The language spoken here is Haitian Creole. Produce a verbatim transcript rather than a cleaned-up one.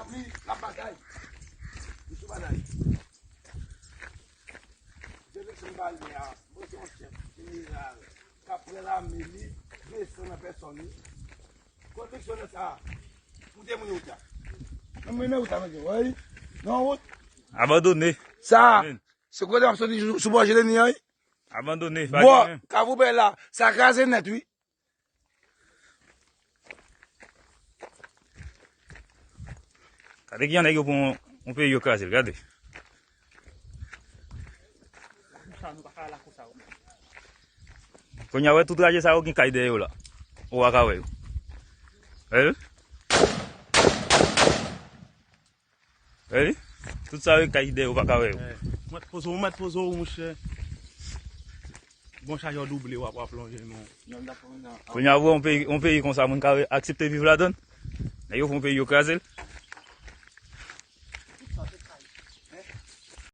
Li, l ap batay. Li sou batay. Jefferson Balmè a, bon, se yon chèf jeneral k ap pran lame li, desann an pèsòn li. Konviksyonè sa, pou de moun yo ta. Mwen menm ou ta manje, wi. Non, wout. Abandone. Sa, se kote m ap soti sou, sou bò Jeleni an, wi. Abandone. Bò, Kafou Bèl la, sa kraze nèt, wi. Gade ki jan nèg yo pran yon peyi yo kraze l, gade. Kounye a wè tout raje sa yo gen kay dèyè yo la. Ou pa ka wè yo. Wè yo? Wè li? Tout sa yo gen kay dèyè yo pa ka wè yo. Mèt poze w, mèt poze w, monchè. Bon chajè w double w ap, w ap lonje nou. Kounye a wè yon peyi, yon peyi konsa moun ka aksepte viv ladann. Nèg yo fè yon peyi yo kraze l.